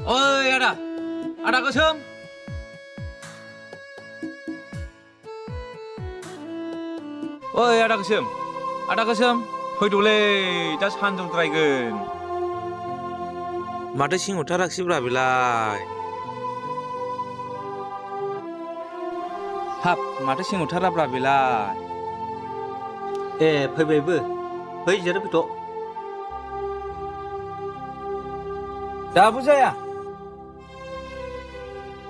Oi ada Kesem. Oi ada Kesem, फैदोलै दा सानदुंद्रायगोन। माथो सिंहथाराखिसैब्रा बेलाय। हाब माथो सिंहथाराब्रा बेलाय। ए फैबायबो, फै जिराय फैथ'। दाबो जाया?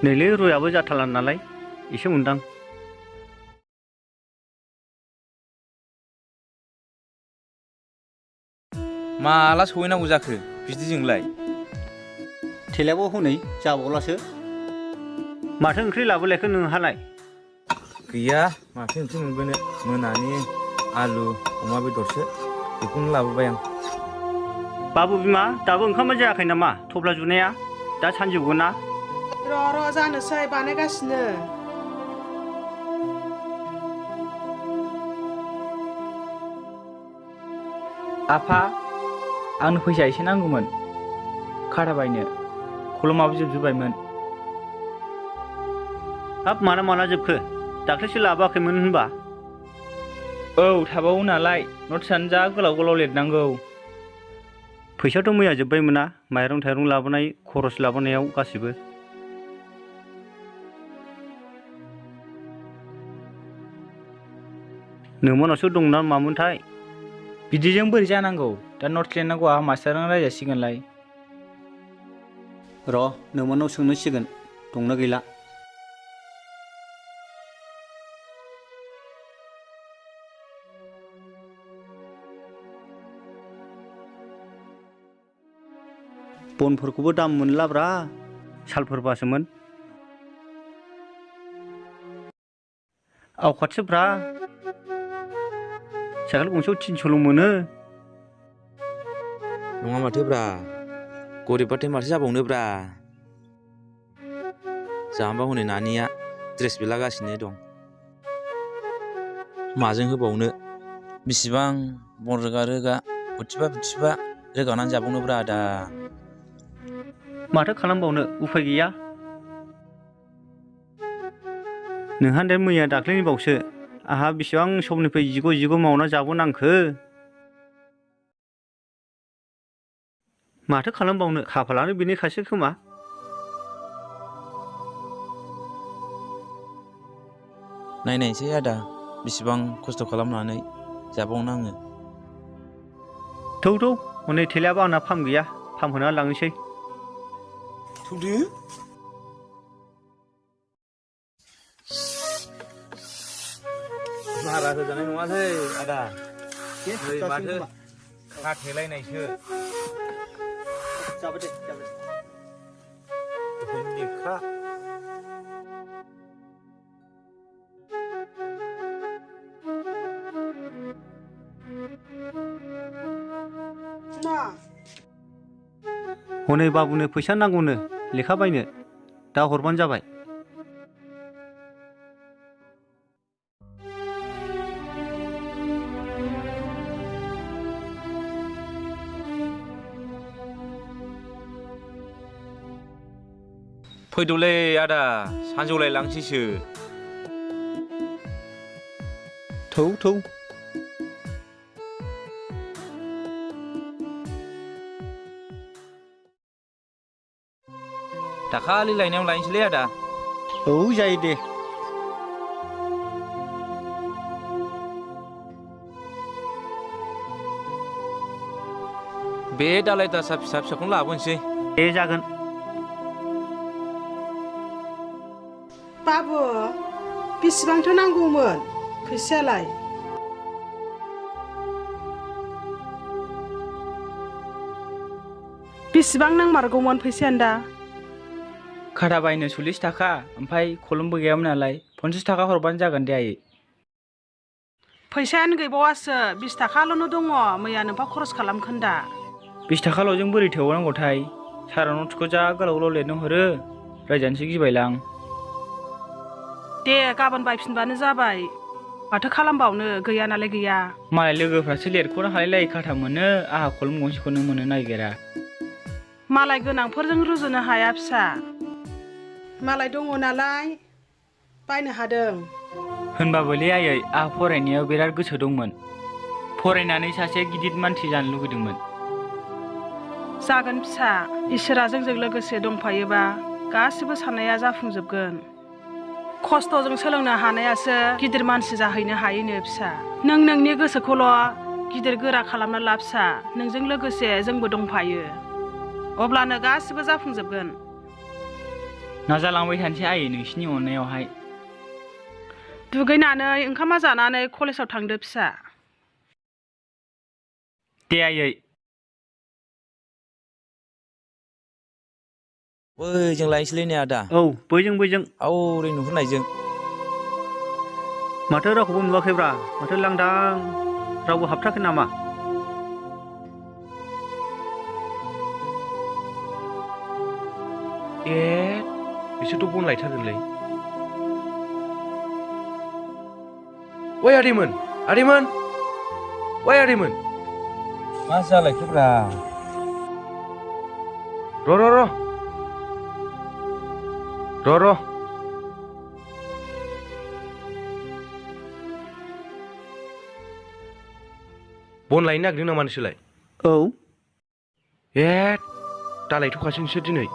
नैलै रयाबो जाथारला नालाय एसे उनदां। माला सहैनांगौ जाखो बिदिजोंलाय? थेलायाबो हनै जाबावलासो। माथो ओंख्रि लाबोलायखो नोंहालाय? गैया माथो ओंख्रि मोनबोनो, मोनानि आलु अमा बेदरसो, बेखौनो लाबोबाय आं। बाबु बिमा दाबो ओंखामा जायाखै नामा? थफ्ला जुनाया दा सानजौगोन ना? र' जानोसै बानायगासिनो। आफा आंनो फैसा एसे नांगौमोन खाथा बायनो, खलमाबो जोबजोब्बायमोन। हाब माला जोबखो? दाख्लैसो लाबोआखैमोन होनबा? औ थाबावो नालाय, नटसआनो जा गोलाव लिरनांगौ। फैसायाथ' मैया जोबबायमोन ना, माइरं थाइरं लाबोनाय खरस लाबोनायाव गासिबो। नोंमोनावसो दं ना मामोनथाय? बिदिजों बोरै जानांगौ, दा नटस लिरनांगौ आंहा मास्टारजों रायजासिगोनलाय। र' नोंमोनाव सोंनोसिगोन दंना गैला। बनफोरखौबो दाम मोनलाब्रा, सालफोरबासोमोन। आवखादसोब्रा, साइकेल गंसेयाव 300ल' मोनो। नङा माथोब्रा, गरिबबाथाय माथो जाबावनोब्रा। जाहानबा हनै नानिया ड्रेस बिलागासिनो दं, माजों होबावनो? बिसिबां बन रोगा बुथिबा रोगानानै जाबावनोब्रा आदा। माथो खालामबावनो, उफाय गैया। नोंहा दे मैया दाख्लैनि बावसो, आंहा बेसेबां समनिफ्राय जिग' मावना जाबोनांखो। माथो खालामबावनो, खाफालानो बेनिखासो खोमा। नायनायसै आदा, बिसिबां खस्थ' खालामनानै जाबावनो आङो। थौ हनै थेलायाबो आंना फाम गैया, फाम होना लांनोसै। थौदो। भारा होजानाय नङालै आदा, नै माथो खाथेलायनायसो। जाबाय दे। लेखा हनै बाबुनो फैसा नांगौनो लेखा बायनो, दा हरबानो जाबाय। फैदोलै आदा, सानजौलाय लांसैसो। थौ। दाखालि लायनायाव लायनोसैलै आदा। औ जायो दे। बे दालाय दासा फिसाखौनो लाबोनोसै। दे जागोन। बाबु बेसेबांथो नांगौमोन फैसायालाय? बेसेबां नांमारगौमोन फैसायानो दा? खाथा बायनो 40 थाखा, ओमफ्राय खलमबो गैयामोन नालाय 50 थाखा हरबानो जागोन दे आयै। फैसायानो गैबावासो, 20 थाखाल'नो दङ, मैया नोंफा खरस खालामखोन्दा। 20 थाखाल'जों बोरै थेवनांगौथाय? सारा नटसखौ जा गोलाव लिरनो हरो, रायजानोसो गिबायलां। दे गाबोन बायफिनबानो जाबाय, माथो खालामबावनो, गैया नालाय गैया। मालाय लोगोफ्रासो लिरख'नो हालायलायै खाथा मोनो, आंहा खलम गंसेखौनो मोननो नागिरा। मालाय गोनांफोरजों रुजुनो हाया फिसा। मालाय दङ नालाय बायनो हादों। होनबाबोलै आयै आहा फरायनायाव बिराद गोसो दंमोन। फरायनानै सासे गिदिर मानसि जानो लुगैदोंमोन। जागोन फिसा, इसोरा जोंजों लोगोसे दंफायोबा गासिबो साननाया जाफुंजोबगोन। खस्थ'जों सोलोंनो हानायासो गिदिर मानसि जाहैनो हायोनो फिसा। नों नोंनि गोसोखौल' गिदिर गोरा खालामना ला फिसा। नोंजों लोगोसे जोंबो दंफायो, अब्लानो गासिबो जाफुंजोबगोन। नाजालांबाय थानोसै आयै नोंसिनि अननायावहाय। दुगैनानै ओंखामा जानानै कलेजाव थांदो फिसा। दे आयै। बैजों लायनोसैलै ने आदा। औ बैजों आवरै नुहुरनायजों। माथो रावखौबो नुवाखैब्रा, माथो लांदां, रावबो हाबथाराखै नामा? बिसोरथ' बन लायथारगोनलै। ओइ आदैमोन, आदैमोन, ओइ आदैमोन। मा जालायखोब्रा? र' बन लायनो नागिरदों नामा नोंसोरलाय? औ। दा लायथ'खासै नोंसोर दिनै?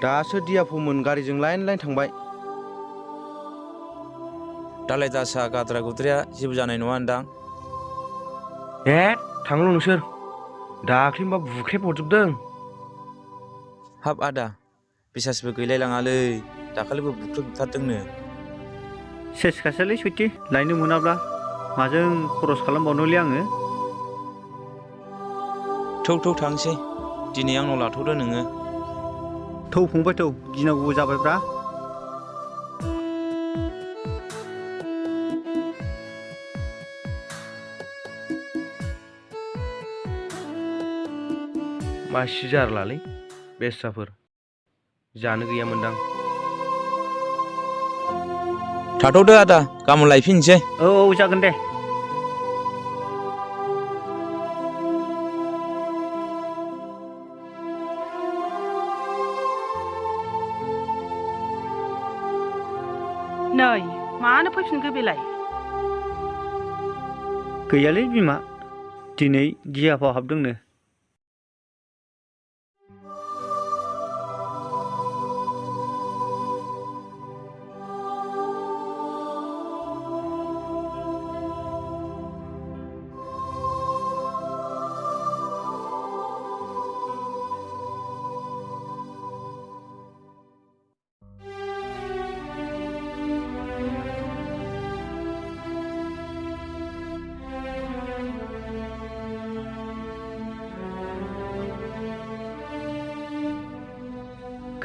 दासो दियाफ'मोन गारिजों लाइन थांबाय। दालाय दासा गाद्रा गुद्राया जेबो जानाय नङा होनदां। थाङोल' नोंसोर, दाख्लिनोबा बुख्रेब हरजोबदों। हाब आदा, बिसासबो गैलायलाङालै, दाखालिबो बुख्रुबजोबथारदोंनो। सेसखासैलै सयथि, लायनो मोनाब्ला माजों खरस खालामबावनोलै आङो। थौ थांसै, दिनै आंनाव लाथ'दो नोङो। थौ फंबाय थौ, गिनांगौबो जाबायब्रा। मासि जारलालै बेस्राफोर, जानो गैयामोनदां। थाथ'दो आदा, गाबोन लायफिनसै। औ जागोन दे। नै मानो फैफिनखो बेलाय? गैयालै बिमा, दिनै दियाफाव हाबदोंनो।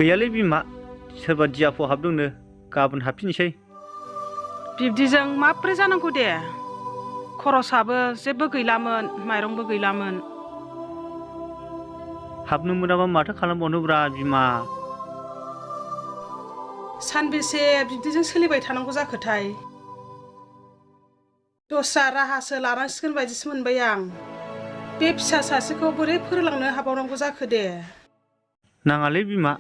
गैयालै बिमा, सोरबा दियाफाव हाबदोंनो, गाबोन हाबफिनसै। बिब्दिजों माब्रै जानांगौ दे, खरसाबो जेबो गैलामोन, माइरंबो गैलामोन। हाबनो मोनाबा माथो खालामबावनोब्रा बिमा। सानबेसे बिब्दिजों सोलिबाय थानांगौ जाखोथाय? दस्रा राहासो लानांसिगोन बायदिसो मोनबाय आं। बे फिसा सासेखौ बोरै फोरोंलांनो हाबावनांगौ जाखो दे? नाङालै बिमा,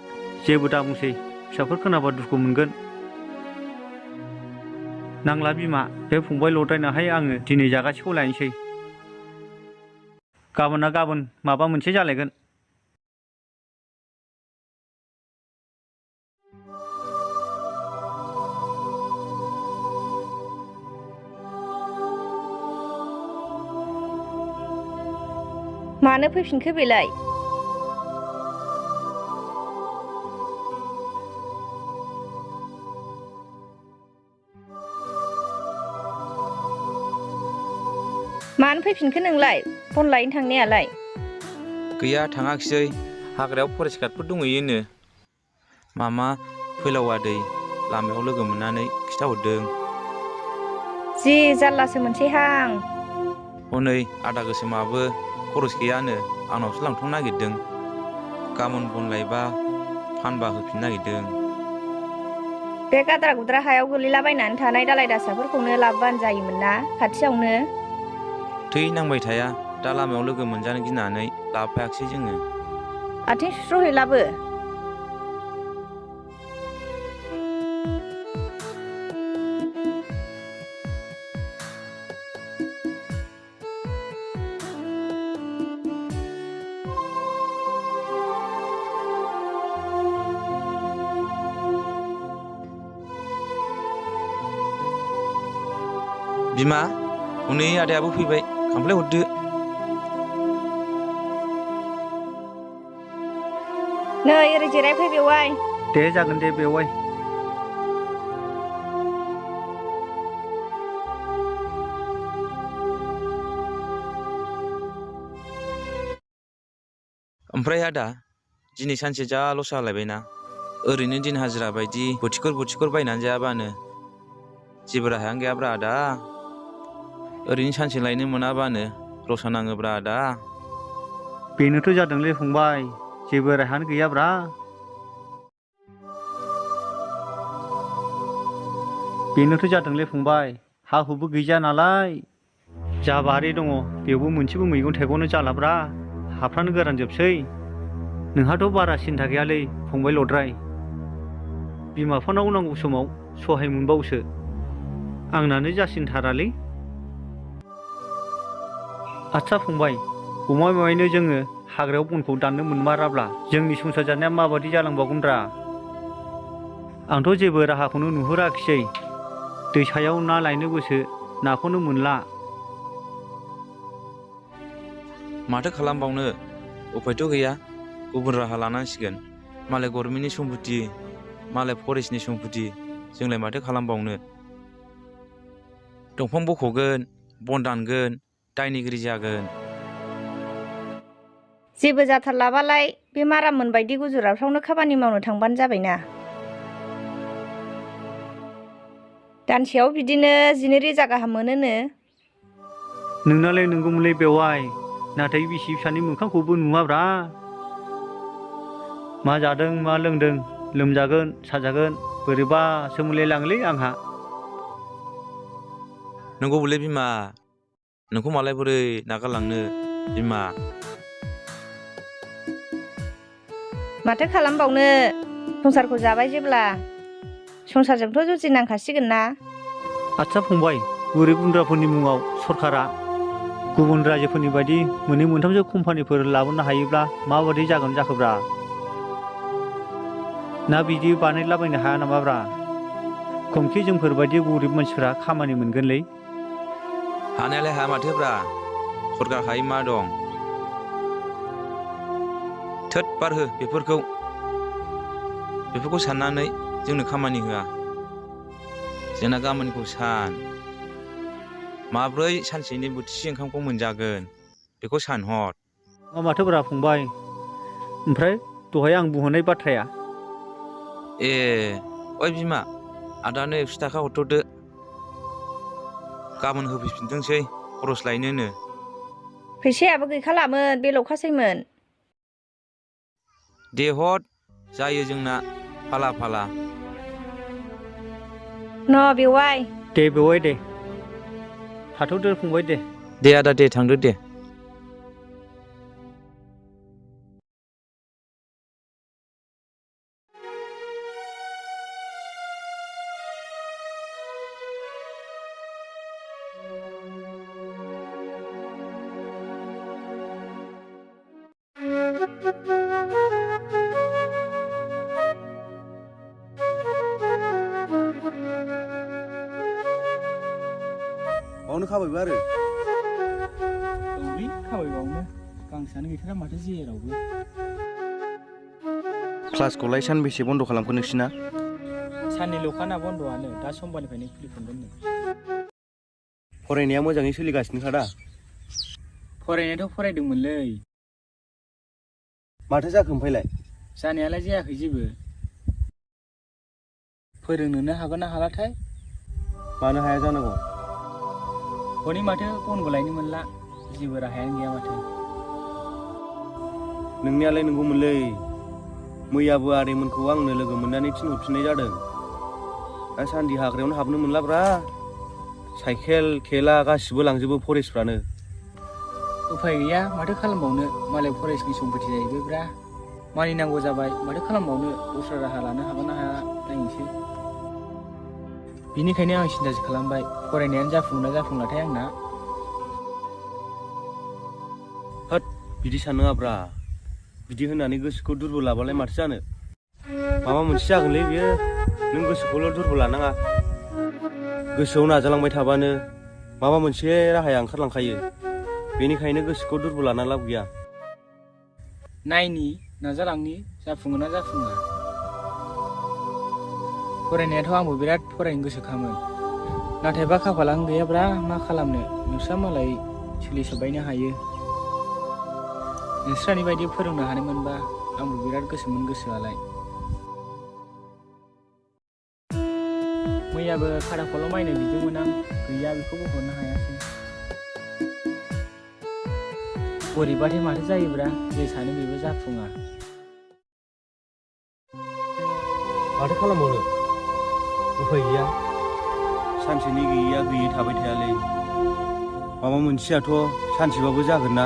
जेबो दाबुंसै, फिसाफोर खोनाबा दुखु मोनगोन। नांला बिमा, बे फंबाय लद्रायनाहाय आङो दिनै जागासेखौ लायनोसै। गाबोनना गाबोन माबा मोनसे जालायगोन। मानो फैफिनखो बेलाय? मानो फैफिनखो नोंलाय? बन लायनो थांनायालाय? गैया थाङाखिसै, हाग्रायाव फरेस्ट गार्डफोर दंहैयोनो। मामा फैलाव आदै लामायाव लोगो मोननानै खिथाहरदों। जि जारलासो मोनसैहां। हनै आदा गोसोमाबो खरस गैयानो, आंनावसो लांथ'नो नागिरदों। गाबोन बन लायबा फानबा होफिननो नागिरदों। बे गाद्रा गुद्रा हायाव गोलैलाबायनानै थानाय दालाय दासाफोरखौनो लाबोबानो जायोमोन ना खाथियावनो। थै नांबाय थाया, दा लामायाव लोगो मोनजानो गिनानै लाबोफायाखिसै जोङो। आथिं सुस्र'हैलाबो। बिमा हनै आदायाबो फैबाय खामफ्लाय हरदो। नै ओरै जिरायफै बेवाइ। दे जागोन दे बेवाइ। ओमफ्राय आदा दिनै सानसे जा लस जालायबायना। ओरैनो दिन हाजिरा बायदि बोथिखर बायनानै जायाबानो जेबो राहायानो गैयाब्रा आदा। ओरैनो सानसे लायनो मोनाबानो रसा नाङोब्रा आदा। बेनोथ' जादोंलै फंबाय, जेबो राहायानो गैयाब्रा। बेनोथ' जादोंलै फंबाय, हा हुबो गैजा नालाय। जा बारि दङ बेयावबो मोनसेबो मैगं थाइगंनो जालाब्रा, हाफ्रानो गोरान जोबसै। नोंहाथ' बारा सिन्था गैयालै फंबाय लद्राय, बिमा बिफानाव नांगौ समाव सहाय मोनबावोसो। आंनानो जासिनथारालै। आदसा फंबाय, गमामायैनो जोङो हाग्रायाव बनखौ दाननो मोनमाराब्ला जोंनि संसार जानाया माबादि जालांबावगोनब्रा। आंथ' जेबो राहाखौनो नुहुराखिसै। दैसायाव ना लायनो गोसो, नाखौनो मोनला। माथो खालामबावनो, उफायथ' गैया, गुबुन राहा लानांसिगोन। मालाय गभर्नमेन्टनि सम्पति, मालाय फरेस्टनि सम्पति, जोंलाय माथो खालामबावनो। दंफां बख'गोन, बन दानगोन, दायनिगिरि जागोन। जेबो जाथारलाबालाय बे माराममोन बायदि गुजरातफ्रावनो खामानि मावनो थांबानो जाबायना। दानसेयाव बिदिनो 12,000 गाहाम मोनोनो। नोंनालाय नंगौमोनलै बेवाइ, नाथाय बिसि फिसानि मोखांखौबो नुवाब्रा। मा जादों मा लोंदों, लोमजागोन साजागोन बोरैबासो मोनलायलाङोलै आंहा। नंगौबोलै बिमा, नोंखौ मालाय बोरै नागारलांनो बिमा। माथो खालामबावनो, संसारखौ जाबाय जेब्ला संसारजोंथ' जुजिनांखासिगोन ना। आदसा फंबाय, गोरिब गुन्द्राफोरनि मुङाव सरकारा गुबुन रायजोफोरनि बायदि मोननै मोनथामसो कम्पानिफोर लाबोनो हायोब्ला माबादि जागोन जाखोब्रा। ना बिदि बानायलाबायनो हाया नामाब्रा। खमखि जोंफोरबायदि गरिब मानसिफ्रा खामानि मोनगोनलै। हानायालाय हाया माथोब्रा, सरकार हायै मा दं। थोद बारहो बेफोरखौ साननानै जोंनो खामानि होआ। जोंना गाबोनखौ सान, माब्रै सानसेनि बोथिसे ओंखामखौ मोनजागोन बेखौ सानहर। माथोब्रा फंबाय, ओमफ्राय दहाय आं बुंहरनाय बाथ्राया? ए ओइ बिमा, आदानो 100 थाखा हरथ'दो, गाबोन होफैफिनथोंसै खरस लायनोनो। फैसायाबो गैखालामोन, बेल'खासैमोन। दे हर, जायो जोंना फाला फाला। न' बेवाइ। दे बेवाइ दे, थाथ'दो फंबाय दे। दे आदा दे, थांदो दे। बावनो खाबायबो आरो। औलै खाबायबावनो, गांसोआनो गैथारा माथो जेरावबो। क्लासखौलाय सानबेसे बन्द' खालामखो नोंसिना? साननैल'खाना बन्द'आनो, दा समबारनिफ्रायनो खुलिफिनगोननो। फरायनाया मोजाङै सोलिगासिनोखा दा? फरायनायाथ' फरायदोंमोनलै। माथो जाखो ओमफ्रायलाय? जानायालाय जायाखै जेबो। फोरोंनोनो हागोन ना हालाथाय। मानो हाया जानांगौ? हनै माथो बनबो लायनो मोनला, जेबो राहायानो गैया माथो। नोंनियालाय नंगौमोनलै, मैयाबो आदैमोनखौ आंनो लोगो मोननानै थिनहरफिननाय जादों। दासान्दि हाग्रायावनो हाबनो मोनलाब्रा, साइकेल थेला गासिबो लांजोबो फरेस्टफ्रानो। उफाय गैया, माथो खालामबावनो, मालाय फरेस्टनि सम्पति जाहैबायब्रा। मानिनांगौ जाबाय माथो खालामबावनो दस्रा राहा लानो हागोन ना हाया नायनोसै। बिनिखायनो आं सिन्थासो खालामबाय फरायनायानो जाफुङोना जाफुंलाथाय आंना। होद बिदि साननाङाब्रा, बिदि होननानै गोसोखौ दुरबल लाबालाय माथो जानो। माबा मोनसे जागोनलै बियो, नों गोसोखौल' दुरबल लानाङा। गोसोआव नाजालांबाय थाबानो माबा मोनसे राहाया ओंखारलांखायो। बेनिखायनो गोसोखौ दुरबल लाना लाब गैया। नायनि नाजालांनि जाफुङोना जाफुङा। फरायनायाथ' आंबो बिराद फरायनो गोसोखामोन, नाथायबा खाफालानो गैयाब्रा मा खालामनो। नोंस्रा मालाय सोलिसोबायनो हायो। नोंस्रानि बायदि फोरोंनो हानायमोनबा आंबो बिराद गोसोमोन गोसोआलाय। मैयाबो खाथाखौल' मायनो बिदोंमोन आं, गैया बेखौबो हरनो हायासै। बोरैबाथाय माथो जायोब्रा, जे सानो बेबो जाफुङा। माथो खालामबावनो उफाय गैया। सानसेनि गैयैया गैयै थाबाय थायालै। माबा मोनसेयाथ' सानसेबाबो जागोन ना,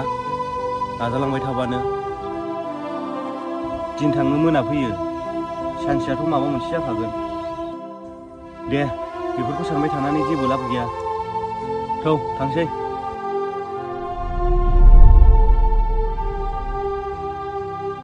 नाजालांबाय थाबानो। दिन थाङो मोना फैयो, सानसेयाथ' माबा मोनसे जाखागोन। दे बेफोरखौ सानबाय थानानै जेबो लाब गैया। थौ थांसै।